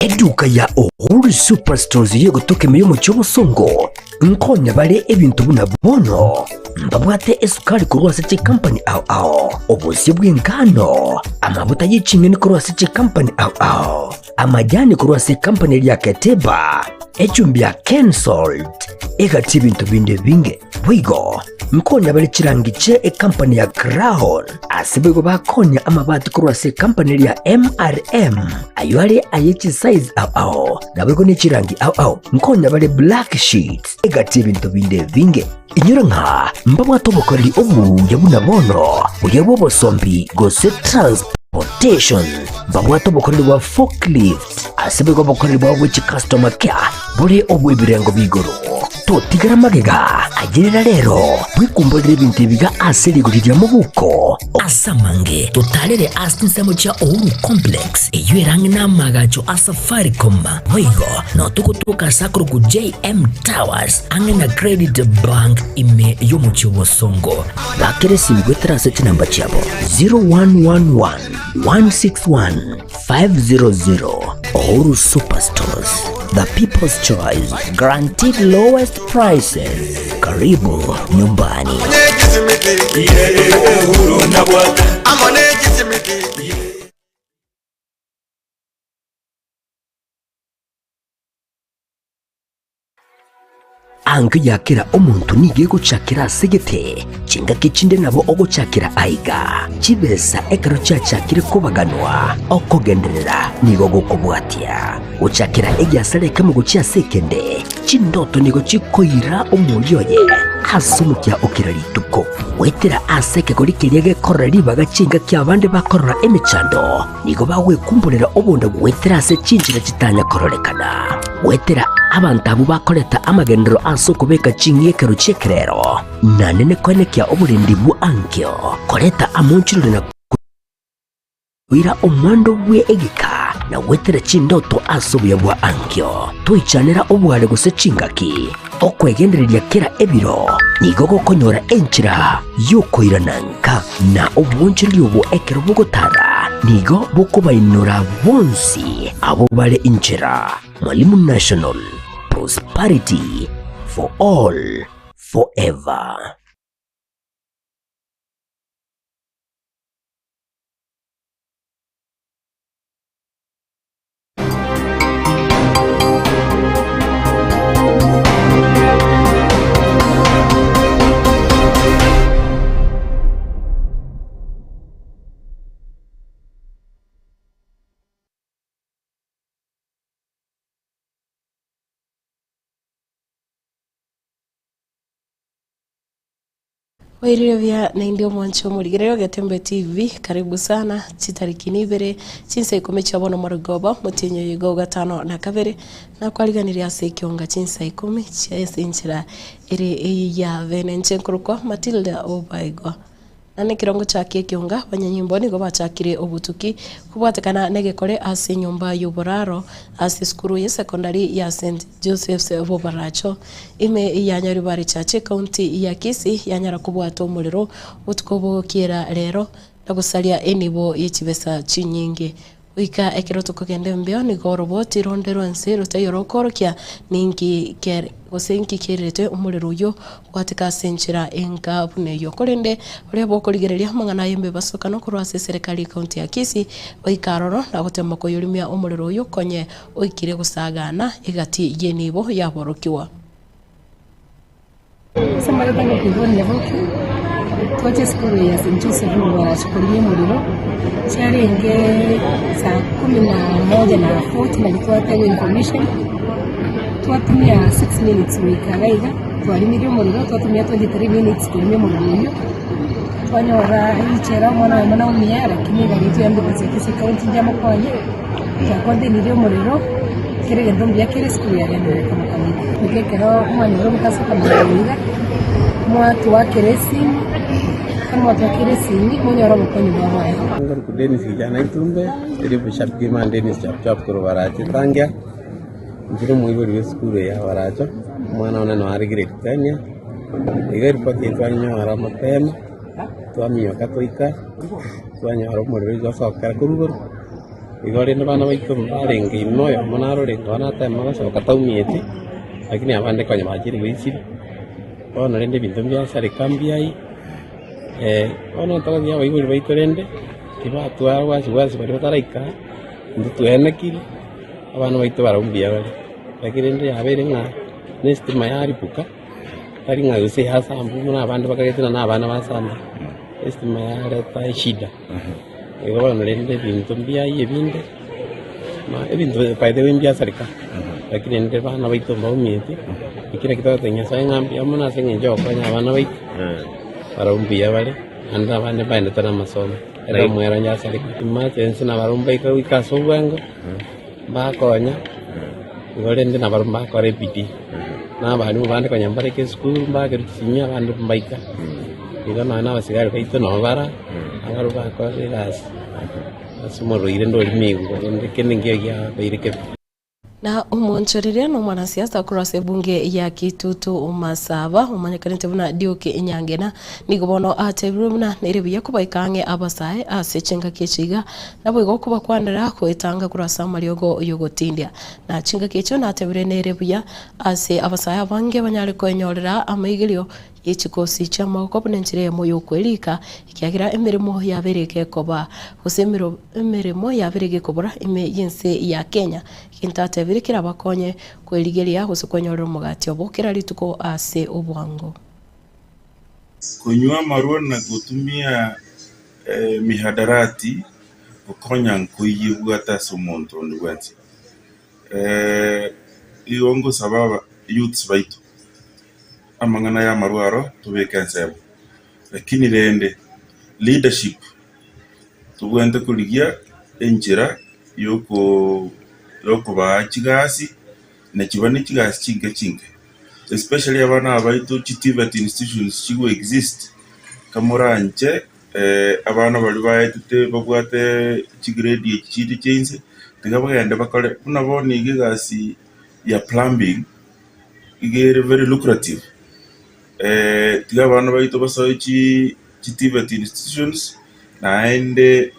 Eduka ya Uhuru Superstores y'egotoka ime y'omochie obosongo nkonya bare ebinto buna bono mbabwate esukari korwa ase chikampani ao ao, obosie bw'engano, amabuta ye ching'eni korwa ase chikampani ao ao, amajani korwa ase ekampani eria ya Keteba, echumbi ya Kensalt, egati ebinto binde ebinge. Boigo nkonya bare chirangi chie ekampani ya Crown, ase boigo bakonya amabati korwa ase ekampani eria ya MRM, ayio are aye chisize ao ao, naboigo ne chirangi ao ao. Nkonya bare black sheets, egati ebinto binde ebinge. Inyora ng'a mbabwate obokoreri obuya buna bono, buya bw'obosombi gose transportation. Mbabwate obokoreri bwa forklift, ase boigo obokoreri bwabo bwe chicustomer care bore obw'ebirengo b'igoro. Totigera magega, ayerera rero, bwekumborere ebinto ebiga ase rigori ria mobuko. Ase amange, totarere ase chinsemo chia Uhuru Complex, eyio ere ang'e n'amaagacho a Safaricom. Boigo, nao togotoka ase akorokwa JM Towers, ang'e na Credit Bank ime y'omochie o Bosongo. Bakera esimi goetera ase chinamba chiabo 0111 161 500 Uhuru Superstores, the people's choice, guaranteed lowest prices. Karibu nyumbani. Ankio ya kera omonto nigo egochakera ase gete, chingaki chinde nabo ogochakera aiga. Chibesa ekero chiachakire kobaganwa, okogenderera nigo gokobwatia. Gochakera egiasara ekemo gochia ase ekende, chindoto nigo chikoira omoyo oye ase omokia o kera rituko. Goetera ase ekegori keria gekorora ribaga chingaki abande bakorora emechando, nigo bagwekumborera obonda goetera ase chinchera chitanya kororekana. Goetera abanto abwo bakoreta amagenderero ase okobeka ching'ekero chi'ekerero, naende nekoenekia oborendi bwa ankio, koreta amonchorori na koira omwando bwe egeka, na goetera chindoto ase obuya bwa ankio. Toichanera obware gose chingaki, okwegendereria kera ebiro nigo gokonyora enchera y'okoirana nka, na obwonchoreria obwo ekero bogotara nigo bokobainora bonsi abwo bare inchera. Mwalimu National, prosperity for all forever. Oirire buya naende omwanche omorigereria Ogetembe TV, karibu sana, chitariki ni ibere, chinsa ikomi chia bono morogoba, omotienyi oyo iga o gatano na kabere, nakwariganirie ase ekionga chinsa ikomi chia ase enchera ere eye ya bene. Inche nkorokwa Matilda Obaigwa. Na nekerongo chiakia ekionga, abanyanyimbo nigo bachakire obotuki kobwatekana negekore ase enyomba y'oboraro ase esukuru y'esekondari ya St Joseph's Bobaracho ime ya Nyaribari Church ekaunti ya Kisii yanyara kobwata omorero obotuko bogokiera rero na gosaria enibo ye chibesa chinyinge. Goika ekero tokogenda embeo nigo oroboti ronde rwensi rotaiyo rokoorokia ninki kere gose inki keretwe omorero oyio gwateka ase enchera enga buna eyio. Korende baria bokorigereria amang'ana aya embebasokano korwa ase eserekari y'ecounty ya Kisii baika aroro na gotema koyorimia omorero oyio konye oikire gosagana egati y'enibo y'aborokigwa. Ase amagete ngokoigwa Nyaboke, twacha esukuru ya St Joseph Nyaribaracho korimia omorero, chiarenge saa kumi na moja na forty nario twatebiwa information, twatumia six minutes goika iga iga, twarimirie omorero twatumia 23 minutes korimia omorero oyio, twanyora richera omwana oyomo naumia lakini egari yaito ya ambulance ya Kisii County njamokonye, twakontinuirie omorero. Kera egento mbuya kere esukuru yagendererete bokong'u. Goika ekero mwanyora omokaso okamanya iga, mwatwakera esimi, ekero mwatwakire esimi, mwanyora obokonyi bwa bwango. Nkoruku Dennis Kijana Itumbe, eri omoshabiki man Dennis Chapchap korwa Baracho Etangia, inche nomoibori bwe esukuru eye ya Baracho, omwana one noo are grade ten, iga eripoti eye twanyora mapema, twaminyoka twaika, twanyora omorero igo osokera korwa igoro. Igo rende abana baito mbarenge ime oyomo narorenge bono natema gosoka taumieti, lakini abande konya bachire goisiria. Bono rende ebinto mbiasareka mbiayi, bono togotebia abaibori baito rende, tibatwara wasi wasi baria bataraika, intwe twenekirie, abana baito barabwo mbuya bare. Lakini rende yabeire ng'a na estima yaripuka, tari ng'a gose yasambwa buna abande bakagete ng'a na abana basambire, estima yareta eshida. Igo bono rende ebinto mbiaye ebinde, ma ebinto by the way mbiasareka, lakini rende abana baito mbaumieti, ekio nakio togotebia Nyasaye ng'a mbuya mono ase eng'encho ya gokonya abana baito, barabwo mbuya bare, naende abande mbaendete na amasomo, ere omwero onye asareka. Emergency nabarabwo mbaika goika ase obwango, mbakonya, igo rende nabarabwo mbakora ebidii, na abalimu bande konya mbareke esukuru mbakerwa chisimia abande mbaika. Igo nonya na abasigari baito nabo bara, abarabwo bakorire egasi ase omorwaire ndori migwa rende kende nkio giabeire kebe. Na omoonchoreria na omwanasiasa korwa ase ebunge ya Kitutu Masaba omanyekanete buna Duke Nyangena nigo bono atebirwe buna nere buya kobaika ang'e abasae ase chingaki echi iga naboigo kobakwanera goetanga korwa ase amariogo yogotindia. Na chingaki echio natebire nere buya ase abasae abange banyare koenyorera amaigerio ye chikosi chi'amaboko buna enchera eyemo y'okwerika, ekiagera emeremo yabeire gekoba, gose emeremo yabeire gekobora ime y'ense ya Kenya. Egento atebire kerabakonye kwerigeria gose kwenyorera omogati obo kera rituko ase obwango. Konywa amarwa na gotumia emihadarati gokonya nkoiyebwate ase omonto onde bwensi. Igo ngosaba aba youths baito. Amang'ana y'amarwa aro tobeke ensemo, lakini rende leadership tobwenerete korigia enchera yokobaa chigasi na chiba ne chigasi chinke chinke especially abana aba baito chi TVET institutions chigo exist kamoranche abana baria baetete babwate chigrade echi chinde chia inse tiga bagende bakore buna bono iga egasi ya plumbing. Iga ere very lucrative, tiga abana baito basoe chi TVET institutions, naende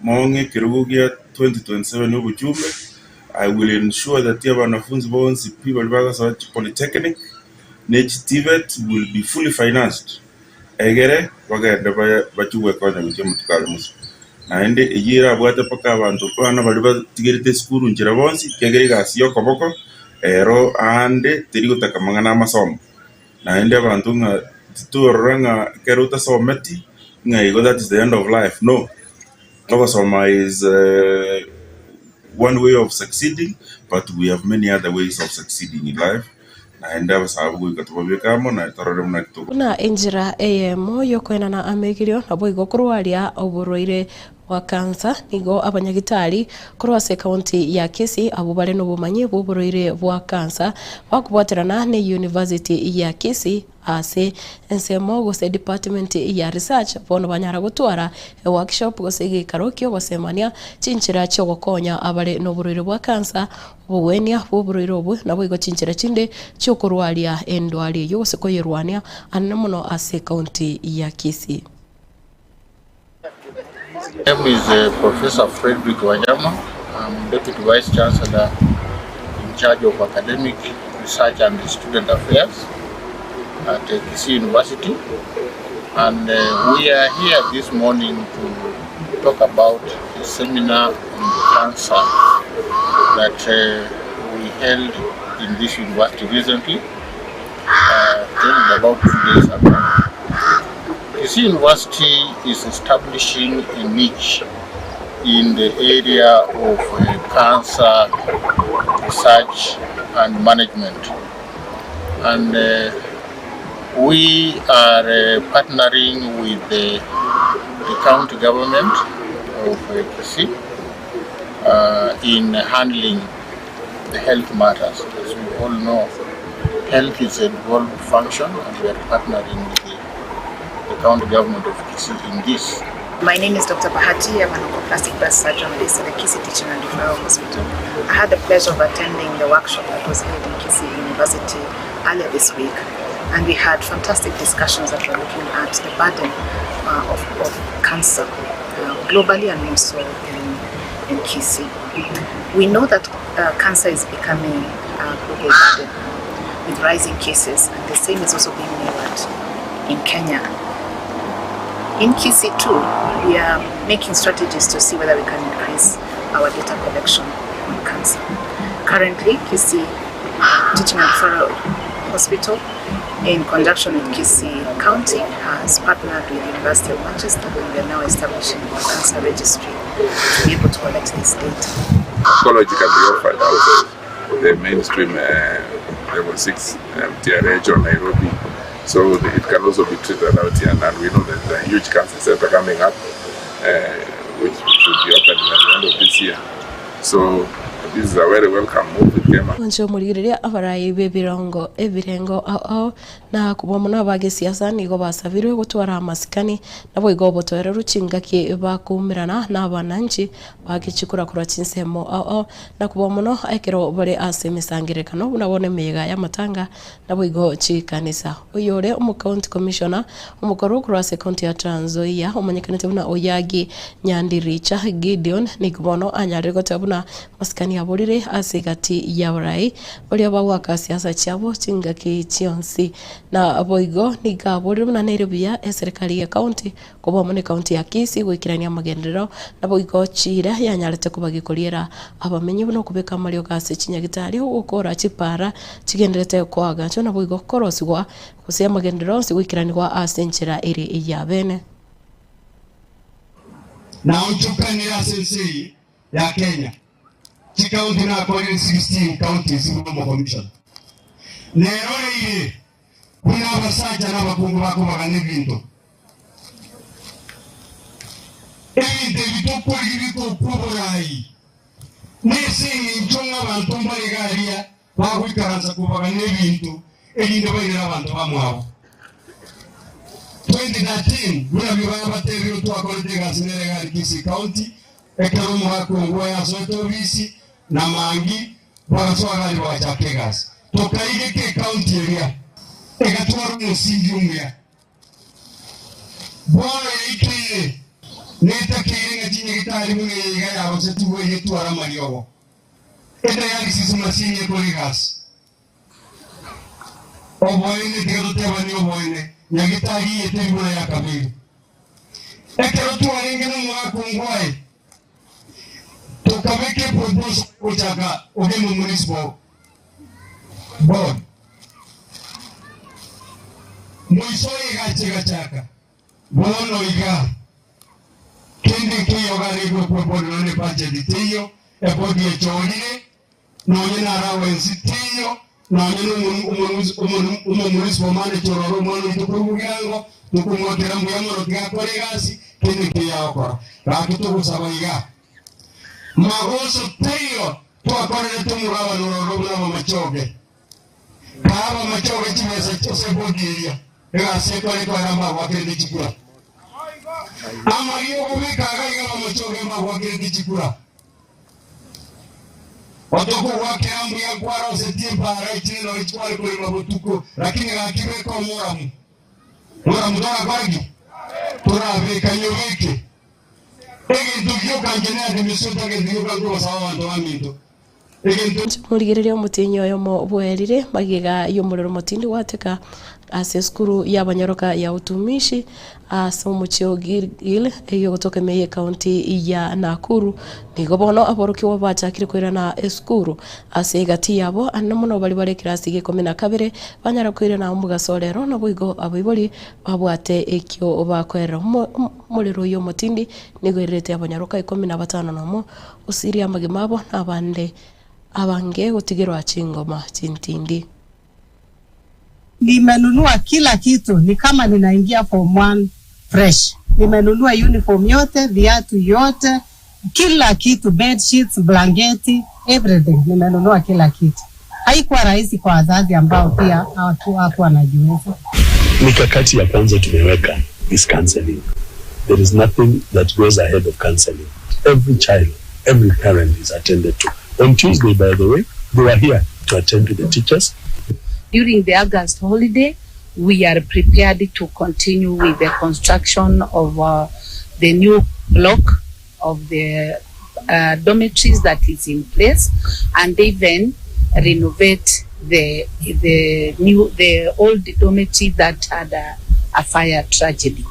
mong'e ekerogo gia 2027 obochumbe, I will ensure that abanafunzi bonsi pi baria bagosoa chi polytechnic ne chi TVET will be fully financed. Egere bagende bachie gwekonya gochia amatuko aria mosio. Naende eyio erabwate mpaka abanto abana baria batigerete esukuru nchera bonsi, ekiagera egasi y'okoboko ero aande teri gotaka amang'ana amasomo. Naende abanto ng'a titorora ng'a ekero otasometi ng'a igo that is the end of life, no. Ogosoma is one way of succeeding but we have many other ways of succeeding in life. Naende abasaabo goika tobabeke amo, na torore buna ki togo. Buna enchera eyemo y'okoenana amegerio, naboigo korwaria oborwaire bwa kansa, nigo abanyagitari korwa ase ekaunti ya Kisii abwo bare nobomanyi bw'oborwaire bwa kansa bakobwaterana ne University ya Kisii ase ensemo gose department ya research bono banyara gotwara eworkshop gose egeikaro kiogosemania chinchera chiogokonya abare noborwaire bwa kansa Obogwenia bw'oborwaire obwo naboigo chinchera chinde chi'okorwaria endwari eyio gose koyerwania anene mono ase ekaunti ya Kisii. Name is Professor Fredrick Wanyama, I'm Deputy Vice Chancellor in charge of Academic Research and Student Affairs at Kisii University and we are here this morning to talk about a seminar on cancer that we held in this university recently, uh, about 2 days ago. Kisii University is establishing a niche in the area of cancer research and management. And we are partnering with the, the county government of Kisii in handling the health matters. As we all know, health is a devolved function and we are partnering with the, the county government of Kisii in this. My name is Dr. Bahati. I'm an oncoplastic breast surgeon based at the Kisii Teaching and Referral Hospital. I had the pleasure of attending the workshop that was held in Kisii University earlier this week, and we had fantastic discussions that were looking at the burden of, of cancer globally and also in, in Kisii. We know that cancer is becoming a global burden with rising cases and the same is also being mirrored in Kenya. In Kisii too, we are making strategies to see whether we can increase our data collection on cancer. Currently, Kisii Teaching and Referral Hospital in conjunction with Kisii County has partnered with the University of Manchester and we are now establishing a cancer registry to be able to collect this data. Oncology can be offered out of the mainstream level 6 TRH or Nairobi so it can also be treated out here and we know there's a huge cancer center coming up which should be opening at the end of this year so this is a very welcome move it came Inche omorigereria abarai b'ebirongo ebirengo ao ao, na kobua mono abagesiasa nigo basabirwe gotwara amasikani, naboigo obotoereru chingaki bakoumerana nabananchi bagechikura korwa chinsemo ao ao, na kobua mono ekero bare ase emesangererekano buna bono emeyega y'amatanga Naboigo chikanisa. Oyore omocounty commissioner omokoro korwa ase ecounty ya Trans Nzoia omanyekanete buna Oyagi Nyandiricha Gideon nigo bono anyarire goteba buna masikani aborire ase egati y'abarai baria bagoaka siasa chiabo chingaki chionsi. Naboigo nigo aborire buna nere buya eserekari y'ecounty Koba amo necounty ya Kisii goikerania amagenderero, naboigo chiira yanyarete koba gekoriera abamenyi buna okobeka amariogo ase chinyagitari, ogokora chipaara chigenderete koagachwa naboigo korosigwa gose amagenderero onsi goikeranigwa ase enchera ere eyabene. Naonchokanire ase ense eye ya Kenya, chikaunti nakorire 16 counties buna omokomishona. Neroreire buna abasacha na abakungu bakobagana ebinto. Ebinto ebi tokorigia bigokwa oboraai, nese engencho ng'a abanto mbare iga aria bagoikaransa kobagana ebinto erinde bairere abanto bamwabo. 2013 buna bibabatebire twakorete egasi nere iga aria Kisii County, ekero omogaka ongwae asoete obisi na mangi bagasoa iga aria bagachaka egasi. Tokaigeka ecounty eria egatwara omosingi omuya. Bono yaikeire, netakeire ng'a chinyagitari buna eye iga yarosetigwe eyetware amariogo. Edialysis machine ekore egasi. Oboene, tiga totebanie oboene, nyagitari eye teri buna ya kabere. Ekero twarenge nomogaka ongwae, tokabeka eproposal gochaka Ogembo Municipal Board. Moiso oye egacha egachaka bono iga, kende nkeiyo gare gokwa board nonya ne budget teiyo, ebodi echorire, nonya na allowance teiyo, nonya na omomunicipal manager ororo omwana oito korwa bogirango, tokomwakera mbuya mono tiga akore egasi, kende nkeiyo agokora. Gaki togosaba iga, magoso taiyo twakorerete omogabane ororo buna abamachoge. Kaa abamachoge chibesa ase ebodi eria, egasi ekore koera mbagoakerete chikura. Amariga okobeka iga iga abamachoge mbagoakerete chikura. Otokogoakera mbuya nkwarosetie empaara echire nore chikware korema botuko, lakini gaki beka omoramu. Moramu torakore ki? Torabeka nyobeke. Egento gioka inche neadimisi otagete gioka nkogosaba abanto baminto. Egento. Morigererie omotienyi oyomo bwerire magega y'omorero omotindi gwateka ase esukuru y'abanyoroka ya Utumishi ase omochie o Gilgil eyio ogotoka ime y'ecounty ya Nakuru. Nigo bono aborokigwa bachakire koirana esukuru ase egati yabo anene mono baria bare ekerasi gia ikomi na kabere banyara koirana omogaso rero naboigo abaibori babwate ekio bakoerera. Omorero oyio omotindi nigo oirerete abanyaroka ikomi na batano nomo Gosiria amagima abo na abande abange gotigerwa chingoma chintindi. Nimenunua kila kitu ni kama ninaingia form one fresh. Nimenunua uniform yote, viatu yote, kila kitu, bed sheets, blanketi, everything. Nimenunua kila kitu. Haikuwa rahisi kwa wazazi ambao pia hawakuwa wanajiweza. Mikakati ya kwanza tumeweka is counseling. There is nothing that goes ahead of counseling. Every child, every parent is attended to. On Tuesday, by the way, they were here to attend to the teachers. During the August holiday, we are prepared to continue with the construction of uh, the new block of the uh, dormitories that is in place and even renovate the, the, new, the old dormitory that had a, a fire tragedy.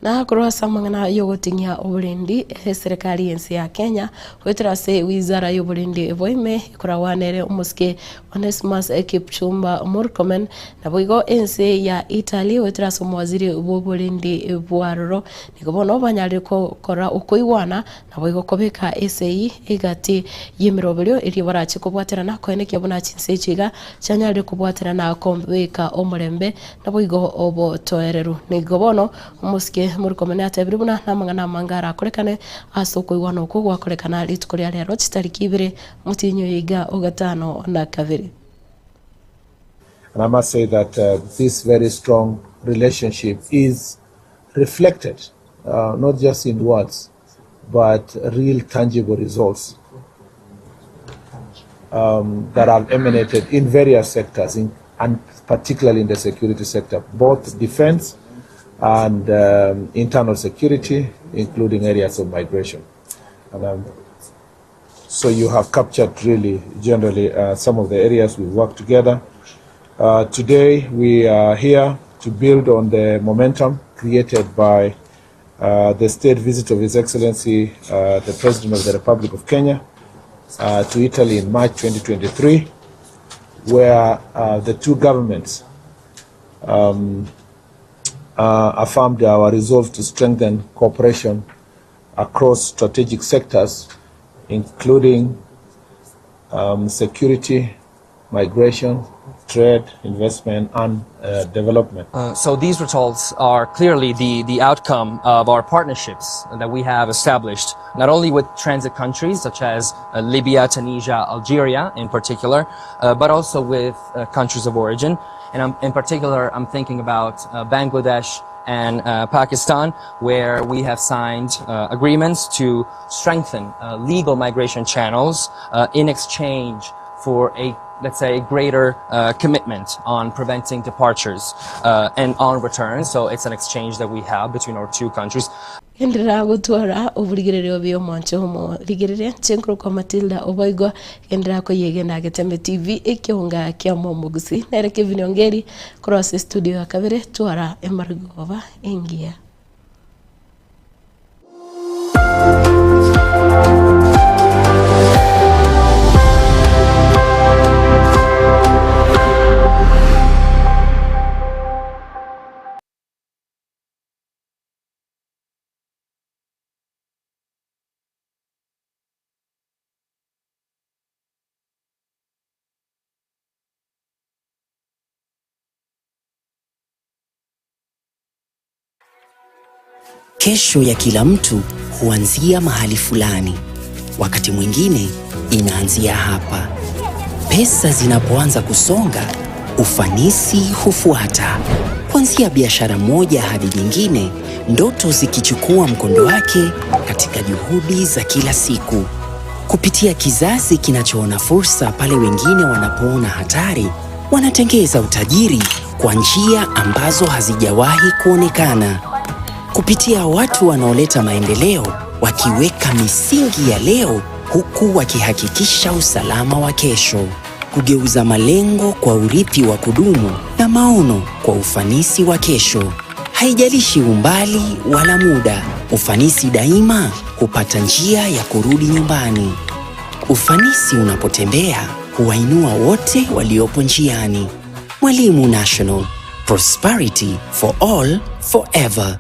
Na korwa ase amang'ana y'ogoting'ia oborendi, eserekari y'ense ya Kenya goetera ase wizara y'oborendi bwa ime ekoragwa nere omosike Onesmus Kipchumba Murkomen, naboigo ense ya Italy goetera ase omowaziri bw'oborendi bw'aroro nigo bono banyarire gokora okoigwana naboigo kobeka esegi egati y'emeroberio erio barache kobwaterana koenekia buna chinse echi iga chianyarire kobwaterana kobeka omorembe Naboigo obotoereru. Nigo bono omosike Murkomen atebirie buna namang'ana amange arakorekane ase okoigwana okwo gwakorekana rituko ria rero chitariki ibere omotienyi oyo iga ogatano na kabere. And I must say that this very strong relationship is reflected not just in words but real tangible results um, that have emanated in various sectors, in, and particularly in the security sector, both defense and um, internal security, including areas of migration. And, um, so you have captured really generally uh, some of the areas we work together. Uh, today we are here to build on the momentum created by uh, the state visit of His Excellency uh, the President of the Republic of Kenya uh, to Italy in March 2023, where uh, the two governments um, uh, affirmed our resolve to strengthen cooperation across strategic sectors, including um, security, migration, trade, investment, and uh, development. Uh, so these results are clearly the, the outcome of our partnerships that we have established, not only with transit countries such as uh, Libya, Tunisia, Algeria in particular, uh, but also with uh, countries of origin. And I'm, in particular, I'm thinking about uh, Bangladesh and Pakistan, where we have signed agreements to strengthen legal migration channels in exchange for a let's say, greater uh, commitment on preventing departures uh, and on returns. So it's an exchange that we have between our two countries. Genderera gotwara oborigereria obuya omwanche omo rigereria inche nkorokwa Matilda Oboigwa genderera koyegena Getembe TV ekeonga kia momogusi nere Kevin Ongeri korwa ase studio ya kabere twara emarogoba engiya. Kesho ya kila mtu huanzia mahali fulani. Wakati mwingine inaanzia hapa. Pesa zinapoanza kusonga, ufanisi hufuata. Kuanzia biashara moja hadi nyingine, ndoto zikichukua mkondo wake katika juhudi za kila siku. Kupitia kizazi kinachoona fursa pale wengine wanapoona hatari, wanatengeza utajiri kwa njia ambazo hazijawahi kuonekana. Kupitia watu wanaoleta maendeleo, wakiweka misingi ya leo huku wakihakikisha usalama wa kesho. Kugeuza malengo kwa urithi wa kudumu na maono kwa ufanisi wa kesho. Haijalishi umbali wala muda, ufanisi daima hupata njia ya kurudi nyumbani. Ufanisi unapotembea huwainua wote waliopo njiani. Mwalimu National, prosperity for all forever.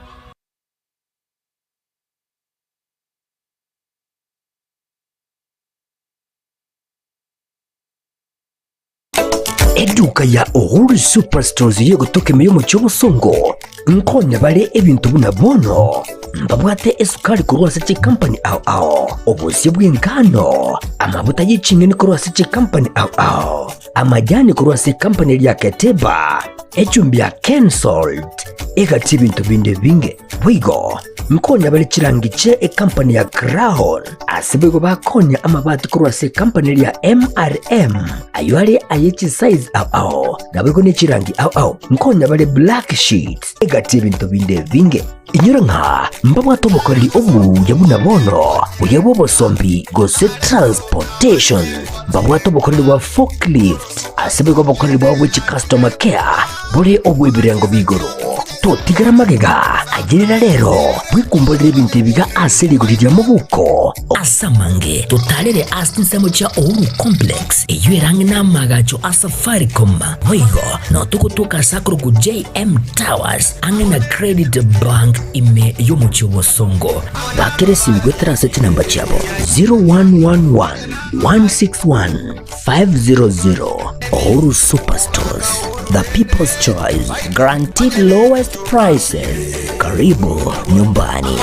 Eduka ya Uhuru Superstores y'egotoka ime y'omochie obosongo nkonya bare ebinto buna bono mbabwate esukari korwa ase chikampani ao ao, obosie bw'engano, amabuta ye ching'eni korwa ase chikampani ao ao, amajani korwa ase ekampani eria Keteba, echumbi ya Kensalt, egati ebinto binde ebinge. Boigo Nkonya bare chirangi chie ecompany ya Crown, ase boigo bakonya amabati korwa ase ecompany eria MRM, ayio are aye chisize ao ao, naboigo ne chirangi ao ao. Nkonya bare black sheets, egati y'ebinto binde ebinge. Inyora ng'a mbabwate obokoreri obuya buna bono, buya bw'obosombi gose transportation. Mbabwate obokoreri bwa forklift, ase boigo obokoreri bwabo bwe chicustomer care bore obw'ebirengo b'igoro. Totigara magega, ayerera rero, bwekumborere ebinto ebiga ase rigori ria mobuko. Ase amange, totarere ase chinsemo chia Uhuru Complex, eyio ere ang'e n'amaagacho a Safaricom. Boigo, notogotoka ase akorokwa JM Towers, ang'e na Credit Bank ime y'omochie o Bosongo. Bakera esimi goetera ase chinamba chiabo 0111 161 500. Uhuru Superstores, the people's choice, guaranteed lowest prices. Karibu nyumbani.